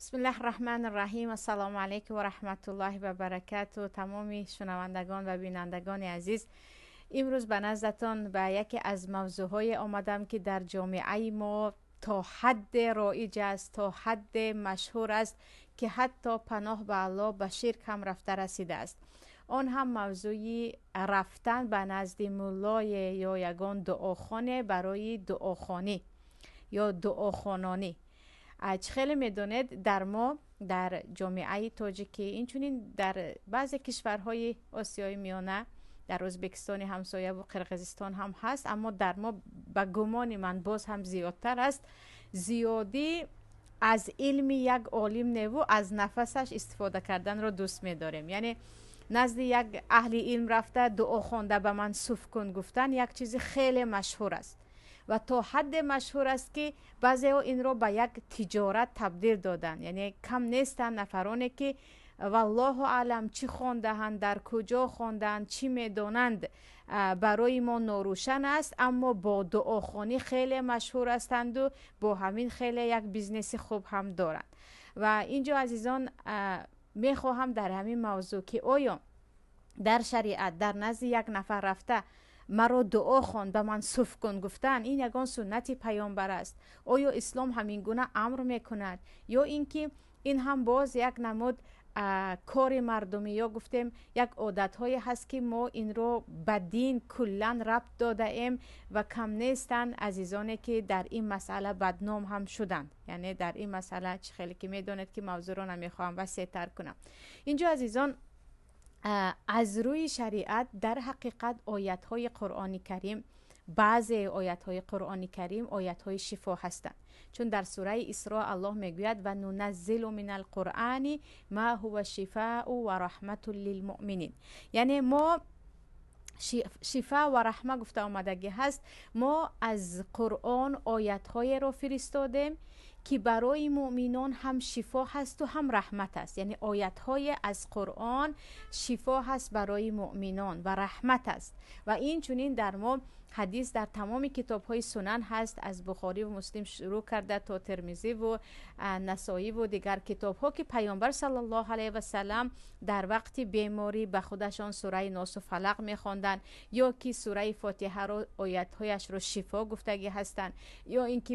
Бисмиллаҳ раҳмани раҳим. Ассалому алайкум ва раҳматуллоҳи ва баракату. Тамоми шунавандагон ва бинандагони азиз, имрӯз ба наздатон ба яке аз мавзӯъҳое омадам, ки дар ҷомеаи мо то ҳадде роиҷ аст, то ҳадде машҳур аст, ки ҳатто, паноҳ ба Аллоҳ, ба ширк ҳам рафта расидааст. Он ҳам мавзӯи рафтан ба назди муллое ё ягон дуохоне барои дуохонӣ ё дуохононӣ. Чӣ хеле медонед, дар мо, дар ҷомеаи тоҷикӣ, инчунин дар баъзе кишварҳои Осиёи Миёна, дар Ӯзбекистони ҳамсояву Қирғизистон ҳам ҳаст, аммо дар мо, ба гумони ман, боз ҳам зиёдтар аст. Зиёдӣ аз илми як олим неву аз нафасаш истифода карданро дӯст медорем. Яъне назди як аҳли илм рафта, дуо хонда ба ман суф кун гуфтан як чизи хеле машҳур аст ва то ҳадде машҳур аст, ки баъзеҳо инро ба як тиҷорат табдил доданд. Яъне кам нестанд нафароне, ки валлоҳу аълам чӣ хондаанд, дар куҷо хондаанд, чӣ медонанд, барои мо норӯшан аст, аммо бо дуохонӣ хеле машҳур ҳастанду бо ҳамин хеле як бизнеси хуб ҳам доранд. Ва инҷо, азизон, мехоҳам дар ҳамин мавзӯъ, ки оё дар шариат дар назди як нафар рафта, маро дуо хон, ба ман суф кун гуфтан, ин ягон суннати паёмбар аст? Оё ислом ҳамин гуна амр мекунад ё ин ки ин ҳам боз як намуд кори мардумӣ ё гуфтем як одатҳое ҳаст, ки мо инро ба дин куллан рабт додаем? Ва кам нестанд азизоне, ки дар ин масъала бадном ҳам шуданд. Яъне дар ин масъала, чӣ хеле ки медонед, ки мавзӯъро намехоҳам васеътар кунам. Инҷо, азизон, аз рӯи шариат, дар ҳақиқат, оятҳои Қуръони Карим, баъзе оятҳои Қуръони Карим оятҳои шифо ҳастанд, чун дар сураи Исро Аллоҳ мегӯяд: «Ва нуназзилу минал қуръани ма ҳува шифоу ва раҳматун лилмуъминин». Яъне мо шифа ва раҳма гуфта омадагӣ ҳаст. Мо аз Қуръон оятҳоеро фиристодем, ки барои муъминон ҳам шифо ҳасту ҳам раҳмат аст. Яъне оятҳое аз Қуръон шифо ҳаст барои муъминон ва раҳмат аст. Ва инчунин дар мо ҳадис дар тамоми китобҳои сунан ҳаст, аз Бухориву Муслим шурӯъ карда то Термизиву Насоиву дигар китобҳо, ки Паёмбар саллаллоҳу алайҳи васалам дар вақти беморӣ ба худашон сураи Носу Фалақ мехонданд ё ки сураи Фотиҳаро, оятҳояшро шифо гуфтагӣ ҳастанд, ё ин ки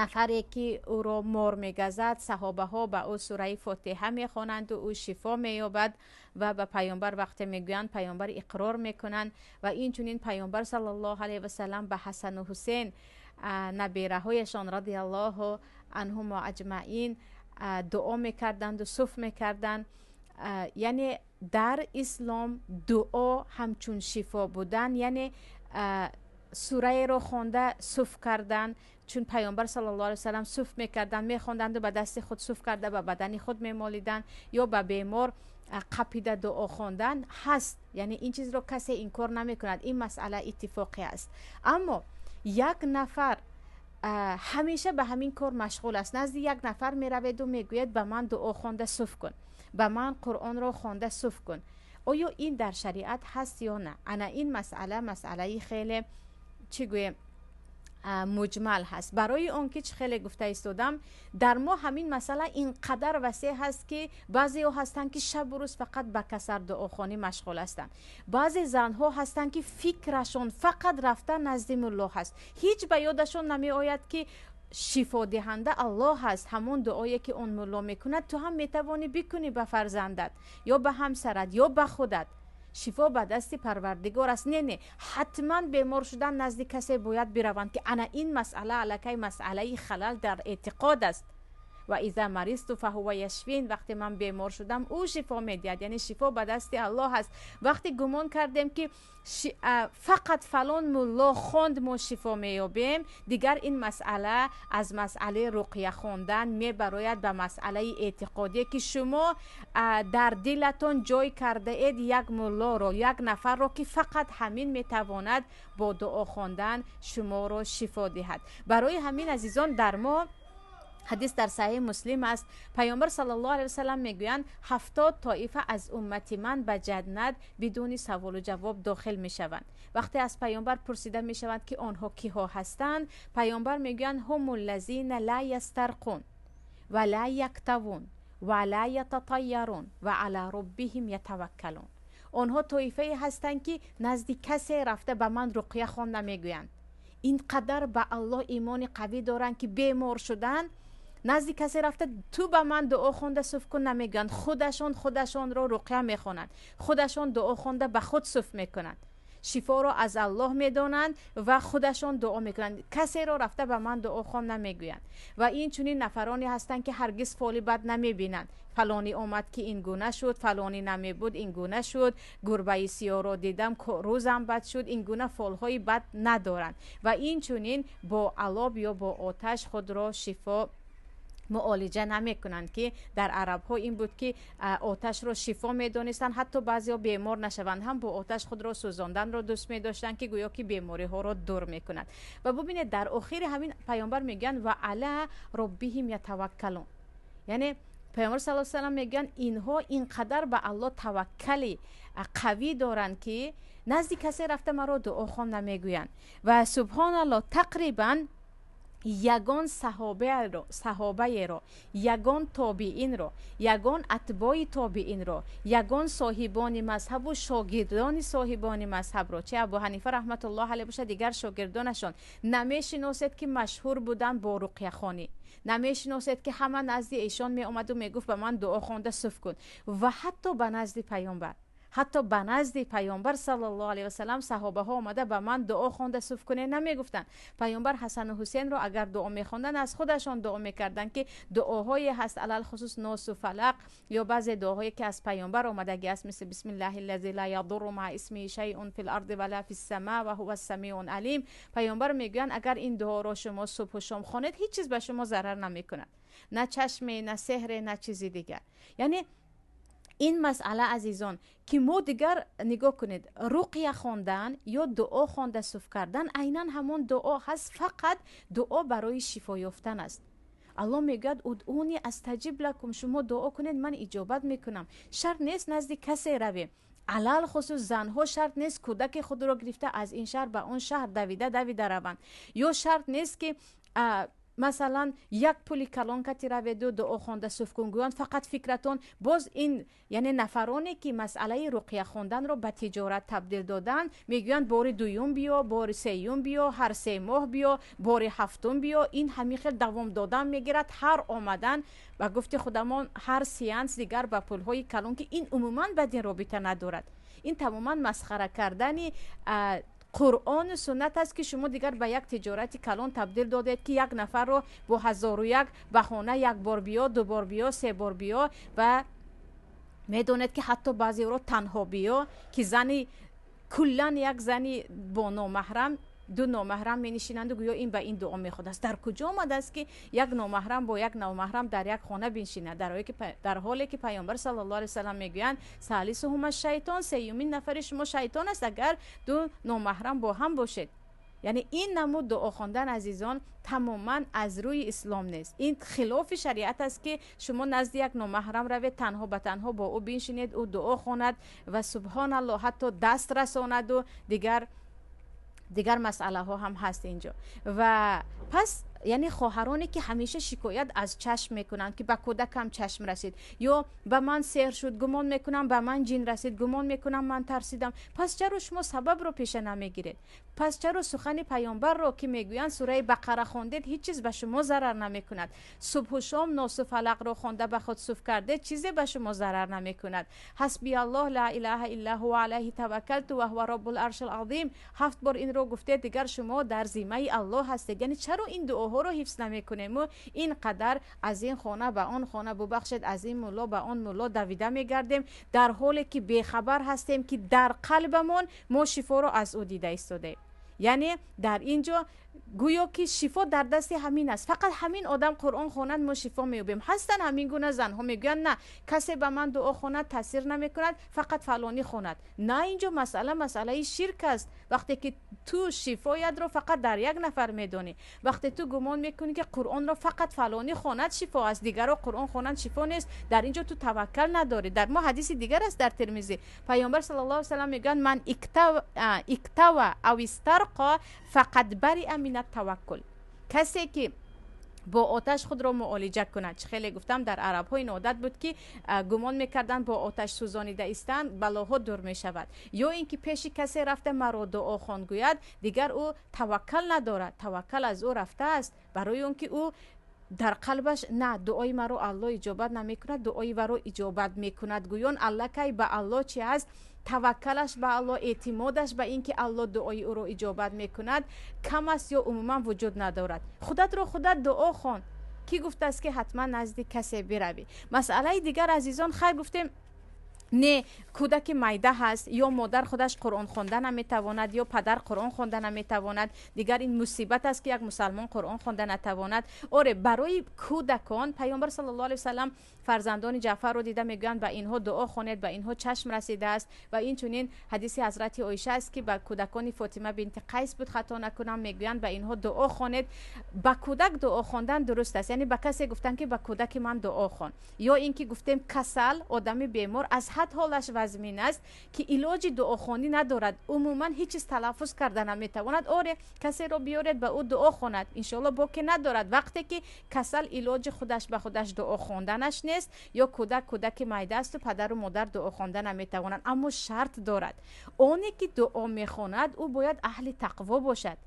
нафаре ки ӯро мор мегазад, саҳобаҳо ба ӯ сураи Фотиҳа мехонанду ӯ шифо меёбад ва ба Паёмбар вақте мегӯянд, Паёмбар иқрор мекунанд. Ва инчунин Паёмбар саллаллоҳу алайҳи васалам ба Ҳасану Ҳусен, набераҳояшон, радиаллоҳу анҳумо аҷмаин, дуо мекарданду суф мекарданд. Яъне дар ислом дуо ҳамчун шифо будан, яъне сураеро хонда суф кардан, чун Паёмбар саллаллоҳу алайҳи васалам суф мекарданд, мехонданду ба дасти худ суф карда ба бадани худ мемолиданд, ё ба бемор қапида дуо хондан ҳаст. Яъне ин чизро касе инкор намекунад, ин масъала иттифоқӣ аст. Аммо як нафар ҳамеша ба ҳамин кор машғул аст, назди як нафар мераведу мегӯяд: «Ба ман дуо хонда суф кун, ба ман Қуръонро хонда суф кун», оё ин дар шариат ҳаст ё на? Ана ин масъала масъалаи хеле, чӣ гӯем, муҷмал ҳаст, барои он ки чӣ хеле гуфта истодам, дар мо ҳамин масъала ин қадар васеъ ҳаст, ки баъзеҳо ҳастанд, ки шабу рӯз фақат ба касар дуохонӣ машғул ҳастанд. Баъзе занҳо ҳастанд, ки фикрашон фақат рафтан назди мулло ҳаст. Ҳеҷ ба ёдашон намеояд, ки шифодиҳанда Аллоҳ ҳаст. Ҳамон дуое ки он мулло мекунад, ту ҳам метавонӣ бикунӣ ба фарзандат ё ба ҳамсарат ё ба худат. Шифо ба дасти Парвардигор аст. Не, ҳатман бемор шудан назди касе бояд бираванд, ки ана ин масъала аллакай масъалаи халал дар эътиқод аст. «Ва иза маризту фаҳува яшфин», вақте ман бемор шудам, ӯ шифо медиҳад. Яъне шифо ба дасти Аллоҳ аст. Вақте гумон кардем, ки фақат фалон мулло хонд, мо шифо меёбем, дигар ин масъала аз масъалаи руқя хондан мебарояд ба масъалаи эътиқодие, ки шумо дар дилатон ҷой кардаед як муллоро, як нафарро, ки фақат ҳамин метавонад бо дуо хондан шуморо шифо диҳад. Барои ҳамин, азизон, дар мо ҳадис дар Саҳеҳи Муслим аст. Паёмбар саллаллоҳу алайҳи васалам мегӯянд: 70 тоифа аз уммати ман ба ҷаннат бидуни саволу ҷавоб дохил мешаванд. Вақте аз Паёмбар пурсида мешаванд, ки онҳо киҳо ҳастанд, Паёмбар мегӯянд: «Ҳуму ллазина ла ястарқун». ва ла яктавун ва ла ятатайярун ва ала роббиҳим ятаваккалун. Онҳо тоифае ҳастанд, ки назди касе рафта ба ман руқя хон намегӯянд. Ин қадар ба Аллоҳ имони қавӣ доранд, ки бемор шудан назди касе рафта ту ба ман дуо хонда суф кун намегӯянд. Худашон худашонро руқя мехонанд, худашон дуо хонда ба худ суф мекунанд, шифоро аз Аллоҳ медонанд ва худашон дуо мекунанд. Касеро рафта ба ман дуо хон намегӯянд. Ва ин чунин нафароне ҳастанд, ки ҳаргиз фоли бад намебинанд. Фалонӣ омад, ки ин гуна шуд, фалонӣ намебуд, ин гуна шуд, гурбаи сиёҳро дидам, рӯзам бад шуд. Ин гуна фолҳои бад надоранд. Ва ин чунин бо алоб ё бо оташ худро шифо муолиҷа намекунанд, ки дар арабҳо ин буд, ки оташро шифо медонистанд. Ҳатто баъзеҳо бемор нашаванд ҳам бо оташ худро сӯзонданро дӯст медоштанд, ки гӯё ки бемориҳоро дур мекунад. Ва бубинед, дар охири ҳамин паёмбар мегӯянд: ва ала роббиҳим ятаваккалун. Яъне паёмбар саллаллоҳу алайҳи васаллам мегӯянд, инҳо ин қадар ба Аллоҳ таваккали қавӣ доранд, ки назди касе рафта маро дуо хон намегӯянд. Ва субҳоналлоҳ, тақрибан ягон саҳобаеро, ягон тобиинро, ягон атбои тобиинро, ягон соҳибони мазҳабу шогирдони соҳибони мазҳабро, чи Абу Ҳанифа раҳматуллоҳ алайҳ бошад, дигар шогирдонашон, намешиносед, ки машҳур буданд бо руқяхонӣ. Намешиносед, ки ҳама назди эшон меомаду мегуфт: ба ман дуо хонда суф кун. Ва ҳатто ба назди паёмбар, ҳатто ба назди паёмбар саллаллоҳу алайҳи васаллам саҳобаҳо омада ба ман дуо хонда суф кунед намегуфтанд. Паёмбар Ҳасану Ҳусенро агар дуо мехонданд, аз худашон дуо мекарданд, ки дуоҳое ҳаст, алалхусус носу фалақ ё баъзе дуоҳое, ки аз паёмбар омадагӣ аст, мисли бисмиллаҳи ллази ла ядурру ма исмиҳи шайъун фил арди ва ла фис сама ва ҳува ссамиун алим. Паёмбар мегӯянд, агар ин дуоро шумо субҳу шом хонед, ҳеҷ чиз ба шумо зарар намекунад, на чашме, на сеҳре, на чизи дигар. Яъне ин масъала, азизон, ки мо дигар нигоҳ кунед, руқя хондан ё дуо хонда суф кардан айнан ҳамон дуо ҳаст, фақат дуо барои шифо ёфтан аст. Аллоҳ мегӯяд: удъуни астаҷиб лакум, шумо дуо кунед, ман иҷобат мекунам. Шарт нест назди касе равем. Алалхусус занҳо шарт нест кӯдаки худро гирифта аз ин шаҳр ба он шаҳр давида давида раванд, ё шарт нест, ки масалан як пули калон кати раведу дуо хонда суф кун гӯянд. Фақат фикратон боз ин, яъне нафароне, ки масъалаи руқя хонданро ба тиҷорат табдил доданд, мегӯянд: бори дуюм биё, бори сеюм биё, ҳар 3 моҳ биё, бори ҳафтум биё. Ин ҳамин хел давом додан мегирад. Ҳар омадан, ба гуфти худамон, ҳар сеанс дигар ба пулҳои калон, ки ин умуман ба дин робита надорад. Ин тамоман масхара кардани Қуръону суннат аст, ки шумо дигар ба як тиҷорати калон табдил додед, ки як нафарро бо ҳазору як баҳона як бор биё, ду бор биё, се бор биё. Ва медонед, ки ҳатто баъзеро танҳо биё, ки зани куллан як зани бо номаҳрам, ду номаҳрам менишинанду гӯё ин ба ин дуо мехонад. Дар куҷо омадааст, ки як номаҳрам бо як номаҳрам дар як хона биншинад, дар ҳоле ки паёмбар саллаллоҳу алайҳи васаллам мегӯянд: салисуҳума шайтон, сеюмин нафари шумо шайтон аст, агар ду номаҳрам бо ҳам бошед? Яъне ин намуд дуо хондан, азизон, тамоман аз рӯи ислом нест. Ин хилофи шариат аст, ки шумо назди як номаҳрам равед, танҳо ба танҳо бо ӯ биншинед, ӯ дуо хонад ва субҳоналлоҳ, ҳатто даст расонаду дигар дигар масъалаҳо ҳам ҳаст инҷо. Ва пас, яъне хоҳароне, ки ҳамеша шикоят аз чашм мекунанд, ки ба кӯдакам чашм расид, ё ба ман сеҳр шуд, гумон мекунам ба ман ҷин расид, гумон мекунам ман тарсидам, пас чаро шумо сабабро пеша намегиред? Пас чаро сухани паёмбарро, ки мегӯянд сураи Бақара хондед, ҳеҷ чиз ба шумо зарар намекунад, субҳу шом носу фалақро хонда ба худ суф кардед, чизе ба шумо зарар намекунад, ҳасби Аллоҳ ла илаҳа илла ҳува алайҳи таваккалту ва ҳува роббул аршил азим ҳафт бор инро гуфтед, дигар шумо дар зиммаи Аллоҳ ҳастед. Яъне чаро ин дуоҳоро ҳифз намекунему ин қадар аз ин хона ба он хона, бубахшед, аз ин мулло ба он мулло давида мегардем, дар ҳоле ки бехабар ҳастем, ки дар қалбамон мо шифоро аз ӯ дида истодаем? Яъне дар ин ҷо гӯё ки шифо дар дасти ҳамин аст, фақат ҳамин одам Қуръон хонад, мо шифо меёбем. Ҳастанд ҳамин гуна занҳо, мегӯянд: на, касе ба ман дуо хонад, таъсир намекунад, фақат фалонӣ хонад. На, инҷо масъала масъалаи ширк аст. Вақте ки ту шифоятро фақат дар як нафар медонӣ, вақте ту гумон мекунӣ, ки Қуръонро фақат фалонӣ хонад, шифо аст, дигарро Қуръон хонанд, шифо нест, дар ин ҷо ту таваккал надорӣ. Дар мо ҳадиси дигар аст, дар Термизӣ паёмбар саллаллоҳу салам мегӯянд: ман иктава ав истарқа фақад бариа мин аттаваккул. Касе ки Бо оташ худро муолиҷа кунад. Чӣ хеле гуфтам, дар арабҳо ин одат буд, ки гумон мекарданд, бо оташ сӯзонида истанд, балоҳо дур мешавад. Ё ин ки пеши касе рафта, маро дуо хон гӯяд, дигар ӯ таваккал надорад, таваккал аз ӯ рафтааст, барои он ки ӯ дар қалбаш на дуои маро Аллоҳ иҷобат намекунад, дуои варо иҷобат мекунад гӯён, аллакай ба Аллоҳ чи аст, таваккалаш ба Аллоҳ, эътимодаш ба ин ки Аллоҳ дуои ӯро иҷобат мекунад, кам аст ё умуман вуҷуд надорад. Худатро худат дуо хон. Кӣ гуфтааст, ки ҳатман назди касе биравӣ? Масъалаи дигар, азизон, хайр, гуфтем, не, кӯдаки майда ҳаст ё модар худаш Қуръон хонда наметавонад, ё падар Қуръон хонда наметавонад. Дигар ин мусибат аст, ки як мусалмон Қуръон хонда натавонад. Оре, барои кӯдакон Паёмбар саллаллоҳу алайҳи васаллам фарзандони Ҷаъфарро дида мегӯянд: ба инҳо дуо хонед, ба инҳо чашм расидааст. Ва инчунин ҳадиси ҳазрати Оиша аст, ки ба кӯдакони Фотима бинти Қайс буд, хато накунам, мегӯянд: ба инҳо дуо хонед. Ба кӯдак дуо хондан дуруст аст, яъне ба касе гуфтан, ки ба кӯдаки ман дуо хон. Ё ин ки гуфтем, касал, одами бемор, аз ҳад ҳолаш вазмин аст, ки илоҷи дуохонӣ надорад, умуман ҳеҷ чиз талаффуз карда наметавонад. Оре, касеро биёред, ба ӯ дуо хонад, иншоалло боке надорад. Вақте ки касал илоҷи худаш ба худаш дуо хонданаш нест ё кӯдак кӯдаки майда асту падару модар дуо хонда наметавонанд. Аммо шарт дорад: оне ки дуо мехонад, ӯ бояд аҳли тақво бошад,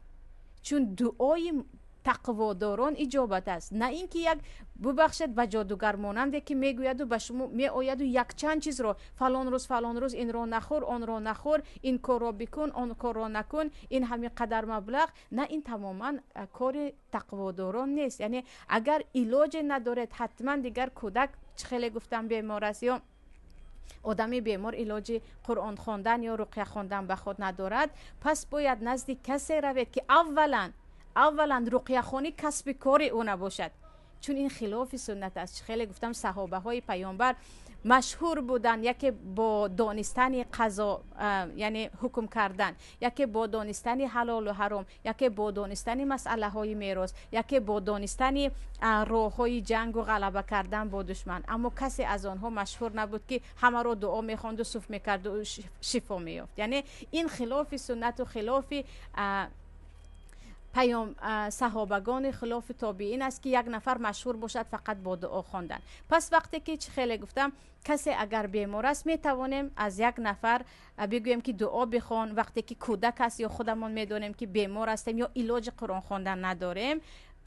чун дуои тақводорон иҷобат аст. На ин ки як, бубахшед, ба ҷодугар монанде, ки мегӯяду ба шумо меояду якчанд чизро: фалон рӯз, фалон рӯз инро нахӯр, онро нахӯр, ин корро бикун, он корро накун, ин ҳамин қадар маблағ. На, ин тамоман кори тақводорон нест. Яъне агар илоҷе надоред, ҳатман дигар кӯдак, чӣ хеле гуфтам, бемор аст ё одами бемор илоҷи Қуръон хондан ё руқя хондан ба худ надорад, пас бояд назди касе равед, ки аввалан руқяхонӣ касби кори ӯ набошад, чун ин хилофи суннат аст. Хеле гуфтам, саҳобаҳои Паёмбар машҳур буданд яке бо донистани қазо, яъне ҳукм кардан, яке бо донистани ҳалолу ҳаром, яке бо донистани масъалаҳои мерос, яке бо донистани роҳҳои ҷангу ғалаба кардан бо душман. Аммо касе аз онҳо машҳур набуд, ки ҳамаро дуо мехонду, суф мекарду, шифо меёфт. Яъне ин хилофи суннату хилофи паём саҳобагони, хилофи тобиин аст, ки як нафар машҳур бошад фақат бо дуо хондан. Пас вақте ки, чӣ хеле гуфтам, касе агар бемор аст, метавонем аз як нафар бигӯем, ки дуо бихон. Вақте ки кӯдак аст ё худамон медонем, ки бемор ҳастем ё илоҷи Қуръон хондан надорем,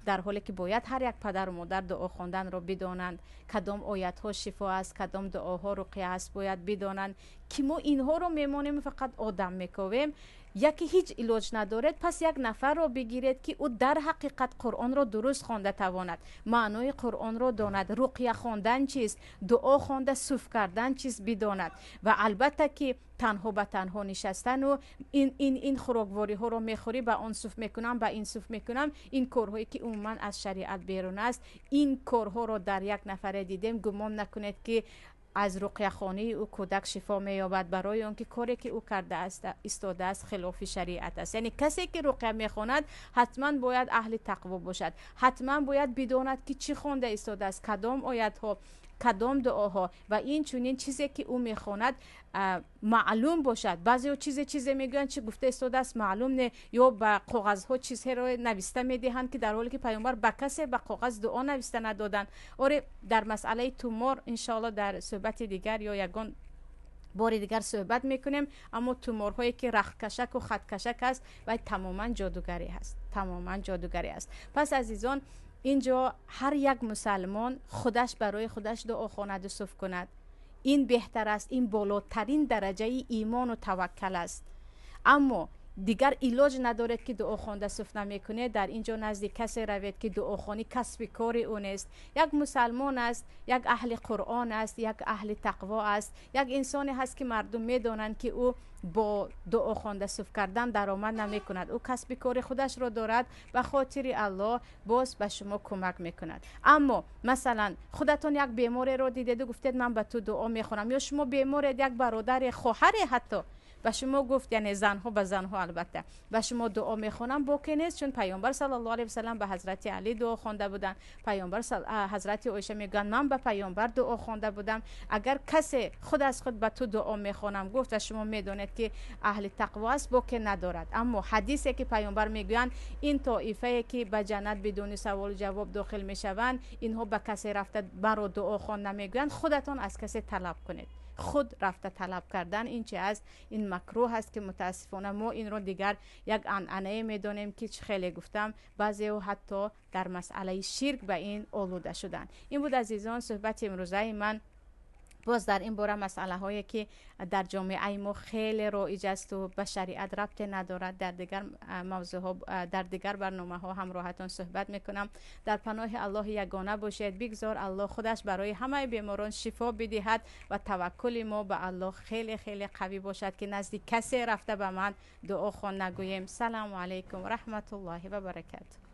дар ҳоле ки бояд ҳар як падару модар дуо хонданро бидонанд, кадом оятҳо шифо аст, кадом дуоҳо руқя аст, бояд бидонанд, ки мо инҳоро мемонем, фақат одам мековем. Яке ҳеҷ илоҷ надоред, пас як нафарро бигиред, ки ӯ дар ҳақиқат Қуръонро дуруст хонда тавонад, маънои Қуръонро донад, руқя хондан чист, дуо хонда суф кардан чист бидонад. Ва албатта ки танҳо ба танҳо нишастану ин хӯроквориҳоро мехӯрӣ, ба он суф мекунам, ба ин суф мекунам, ин корҳое ки умуман аз шариат берун аст, ин корҳоро дар як нафаре дидем, гумон накунед, ки аз руқяхонии ӯ кӯдак шифо меёбад, барои он ки коре ки ӯ карда истодааст, хилофи шариат аст. Яъне касе ки руқя мехонад, ҳатман бояд аҳли тақво бошад, ҳатман бояд бидонад, ки чӣ хонда истодааст, кадом оятҳо, кадом дуоҳо, ва ин чунин чизе ки ӯ мехонад, маълум бошад. Баъзеҳо чизе мегӯянд, чӣ гуфта истодааст, маълум не, ё ба коғазҳо чизҳеро нависта медиҳанд, ки дар ҳоле ки Паёмбар ба касе ба коғаз дуо нависта надоданд. Оре, дар масъалаи тумор иншоалло дар суҳбати дигар ё ягон бори дигар суҳбат мекунем. Аммо туморҳое ки рахткашаку хаткашак аст, вай тамоман ҷодугарӣ ҳаст, тамоман ҷодугарӣ аст. Пас, азизон, инҷо ҳар як мусалмон худаш барои худаш дуо хонаду суф кунад, ин беҳтар аст, ин болотарин дараҷаи имону таваккал аст. Аммо дигар илоҷ надоред, ки дуо хонда суф намекунед, дар ин ҷо назди касе равед, ки дуохонӣ касби кори ӯ нест, як мусалмон аст, як аҳли Қуръон аст, як аҳли тақво аст, як инсоне ҳаст, ки мардум медонанд, ки ӯ бо дуо хонда суф кардан даромад намекунад, ӯ касби кори худашро дорад, ба хотири Аллоҳ боз ба шумо кӯмак мекунад. Аммо масалан худатон як бемореро дидеду гуфтед: ман ба ту дуо мехонам, ё шумо беморед, як бародаре, хоҳаре ҳатто. Ба шумо гуфт, яъне занҳо ба занҳо албатта, ба шумо дуо мехонам, боке нест, чун Паёмбар саллаллоҳу алайҳи васаллам ба Ҳазрати Алӣ дуо хонда буданд. Паёмбар Ҳазрати Оиша мегӯянд, ман ба Паёмбар дуо хонда будам. Агар касе худ аз худ ба ту дуо мехонам гуфт ва шумо медонед ки аҳли тақво аст, боке надорад. Аммо ҳадисе ки Паёмбар мегӯянд, ин тоифае ки ба ҷаннат бидуни саволу ҷавоб дохил мешаванд, инҳо ба касе рафта маро дуо хон намегӯянд, худатон аз касе талаб кунед. Худ рафта талаб кардан ин чи аст? Ин макрӯҳ аст ки мутаассифона мо инро дигар як анъанае медонем ки чӣ хеле гуфтам, баъзеҳо ҳатто дар масъалаи ширк ба ин олуда шуданд. Ин буд, азизон, суҳбати имрӯзаи ман. Боз дар ин бора масъалаҳое ки дар ҷомеаи мо хеле роиҷ асту ба шариат рабте надорад, дар дигар мавзӯъҳо, дар дигар барномаҳо ҳамроҳатон суҳбат мекунам. Дар паноҳи Аллоҳи ягона бошед. Бигзор Аллоҳ худаш барои ҳамаи беморон шифо бидиҳад ва таваккули мо ба Аллоҳ хеле хеле қавӣ бошад, ки назди касе рафта ба ман дуо хон нагӯем. Салому алайкум ва раҳматуллоҳи ва баракатуҳ.